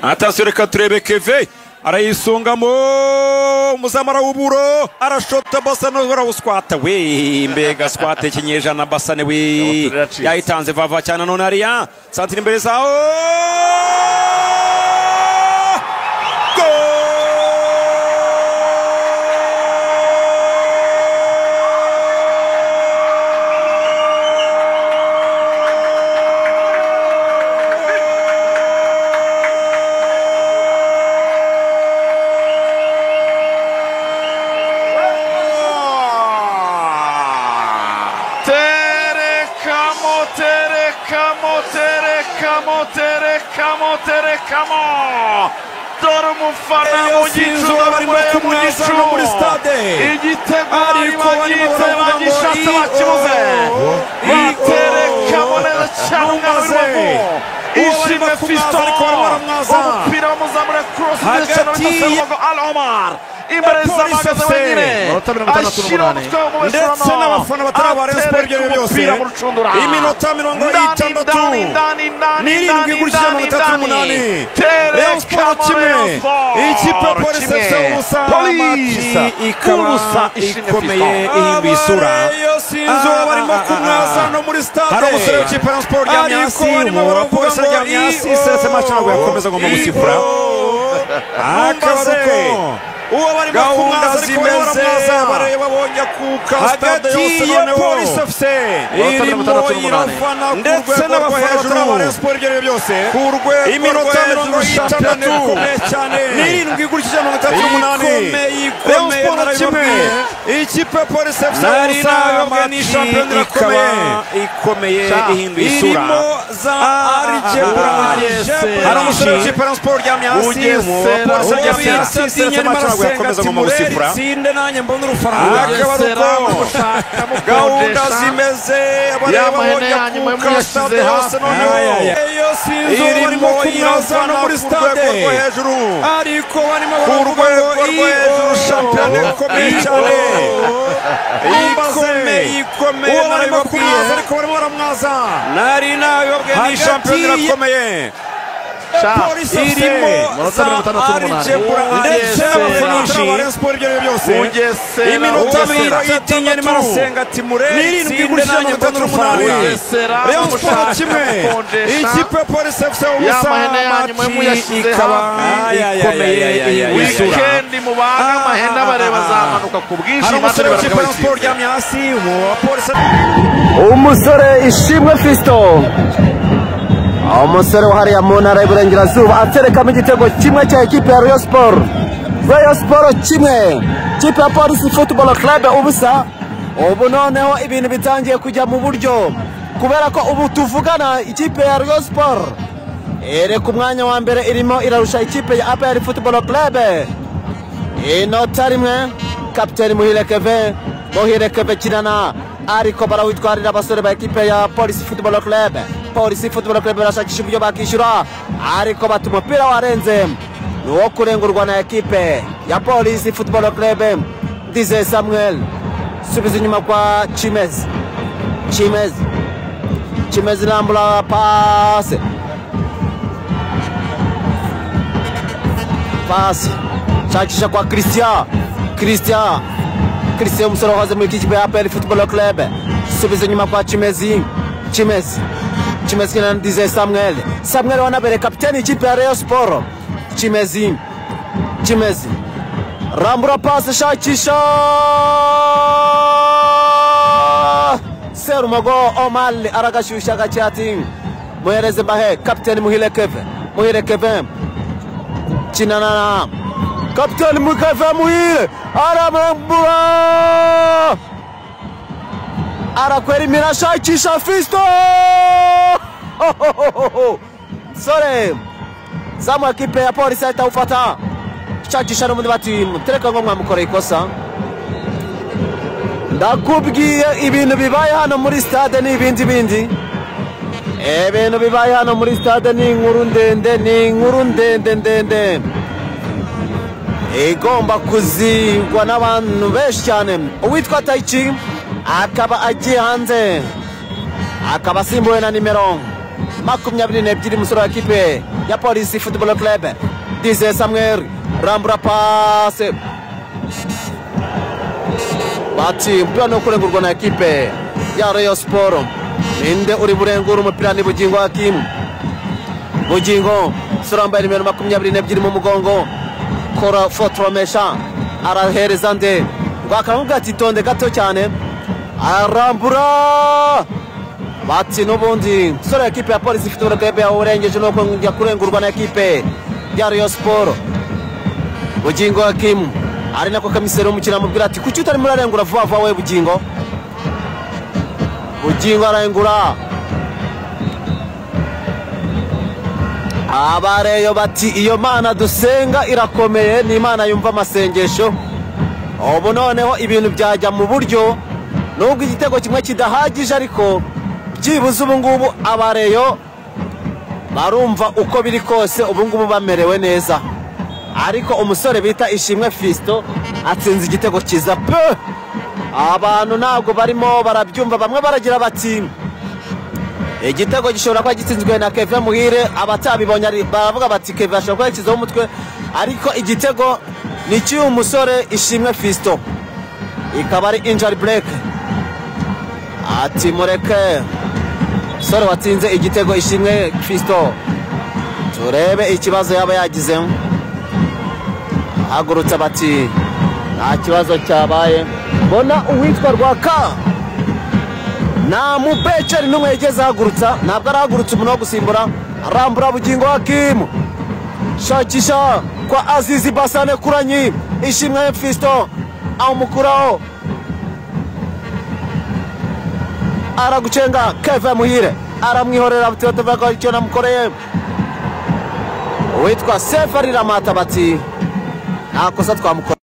Attention reka turebe Keve arayisungamo umuzamu arawuburo arashota Basane arawuswata we mbega swate kinyejana Basane we yayitanze vava cyane none hariya santire imbere zawo Terekamo dore umufana mu gicu mu gicu muri stade igitego ariko bagishatse bakibuze baterekamo neza cyane umwana Ishimwe Fiston umupira w'umuzamura cross hagati ya Al Omar imbere z'amagaze wenyine ashyira umutwe ndetse n'abafana batari aba Rayon Sports ibyo byose iminota 67 gutya 38 Rayon Sports kimwe ikipe Police FC ubusa ikaba ikomeye ihinduye isura barimo kumwaza no muri stade hari umusore w'ikipe Rayon Sports ryamye hasi umupolisi aryamye hasi seretse match ntabwo yakomeza agomba gusifura akabaruko uwo barimo kumwaza ariko baramwaza bareba bonye kuka stade yose noneho Police FC irimo irafana ndetse n'abafana batari aba Rayon Sports ibyo byose ku rwego iminota 67 cyane n'irindwi gutya 38 Rayon Sports kimwe ikipe Police FC ubusa ni shampiyona ikomeye ihinduye isura irimo za algebra hari umusore w'ikipe Rayon Sports ryamye hasi umupolisi aryamye hasi seretse match ntabwo yakomeza agomba gusifura tsinde nanjye mbona urufaranga akabaruko gahunda zimeze abareba bonye kuka stade yose noneho irimo irafana muri stade hejuru ariko barimo ku rwego rwo hejuru shampiyona ikomeye cyane ikomeye uwo barimo kumwaza ariko barimo baramwaza nari nabibabwiye ni shampiyona irakomeye irimo za algebra ndetse n'abafana batari aba Rayon Sports ibyo byose iminota 36 n'irindwi gutya 38 Rayon Sports kimwe ikipe Police FC ubusa ikaba ikomeye ihinduye isura weekend mubaga amahene bareba zamanuka ku bwinshi hari umusore w'ikipe Rayon Sports ryamye hasi umupolisi umusore Ishimwe Fiston umusore wahariya mu ntara y'Iburengerazuba aterekamo igitego kimwe cya ekipe ya Rayon Sports. Rayon Sports kimwe ikipe ya Police Football Club ubusa. Ubu noneho ibintu bitangiye kujya mu buryo kubera ko ubu tuvugana ikipe ya Rayon Sports iri ku mwanya wa mbere irimo irarusha ikipe ya APR Football Club inota rimwe. Kapiteni Muhire Keve, Muhire Keve kinana ariko barawitwarira abasore ba ekipe ya Police Football Club. Police Football Club barashakisha uburyo bakishyura ariko bata umupira warenze ni uwo kurengurwa na ekipe ya Police Football Club. Ndize Samuel subiza inyuma kwa Chimezi, Chimezi, Chimezi rambura pase, pase shakisha kwa Christian, Christian, Christian umusore wahoze muri ikipe ya APR Football Club subiza inyuma kwa Chimezi, Chimezi, Chimezi na Ndize Samuel, Samuel wanabere kapiteni ikipe ya Rayon Sports. Chimezi, Chimezi rambura pase shakisha Serumogo Omar aragashyushya gacyati muhereze Mbahe kapiteni Muhire Keve, Muhire Keve kinana kapiteni Mukave Muhire aramurambura arakwera imira ashakisha Fiston sore zamu ekipe ya Polisi ahita awufata shakisha n'ubundi bati tereka ngo mwamukoreye ikosa. Ndakubwiye ibintu bibaye hano muri stade ni ibindi bindi. Ibintu bibaye hano muri stade ni inkuru ndende, ni inkuru ndende ndende igomba kuzigwa n'abantu benshi cyane. Uwitwa Taichi akaba agiye hanze akaba asimbuwe na nimero 22 umusore wa ekipe ya Polisi Football Club. Dize Samuel rambura pase, bati umupira ni ukurengurwa na ekipe ya Rayon Sport. Ninde uri burengura umupira? Ni Bugingo Hakimu. Bugingo umusore wambaye nimero 22 mu mugongo, kora fotromesha, arahereza nde? Rwakaramubwira ati tonde gato cyane, arambura, bati n'ubundi umusore wa ekipe ya Polisi Football Club yawurengeje, nuko njya kurengurwa na ekipe ya Rayon Sport. Bugingo Hakimu ari nako kamiseri w'umukino amubwira ati kuki utarimo urarengura vuba vuba we Bugingo? Bugingo ararengura. Abareyo bati iyo Mana dusenga irakomeye, ni Imana yumva amasengesho. Ubu noneho ibintu byajya mu buryo, nubwo igitego kimwe kidahagije, ariko byibuze ubu ngubu abareyo barumva uko biri kose, ubu ngubu bamerewe neza. Ariko umusore bita Ishimwe Fiston atsinze igitego cyiza pe! Abantu ntabwo barimo barabyumva, bamwe baragira bati igitego gishobora kuba gitsinzwe na Kevin Muhire, abatabibonye baravuga bati Kevin ashobora kuba yakizeho umutwe, ariko igitego ni cy'uyu musore Ishimwe Fiston, ikaba ari injury break. Ati mureke umusore watsinze igitego Ishimwe Fiston, turebe ikibazo yaba yagize. Hagurutse bati nta kibazo cyabaye. Mbona uwitwa Rwaka nta mubeceri n'umwe yigeze ahagurutsa, ntabwo arahagurutsa umuntu wo gusimbura. Arambura Bugingo Hakimu, shakisha kwa Azizi Basane Kuranyi, Ishimwe Fiston amukuraho, aragucenga Kevin Muhire aramwihorera, bati icyo namukoreye. Uwitwa Sefari Ramata bati nta kosa twamukoreye.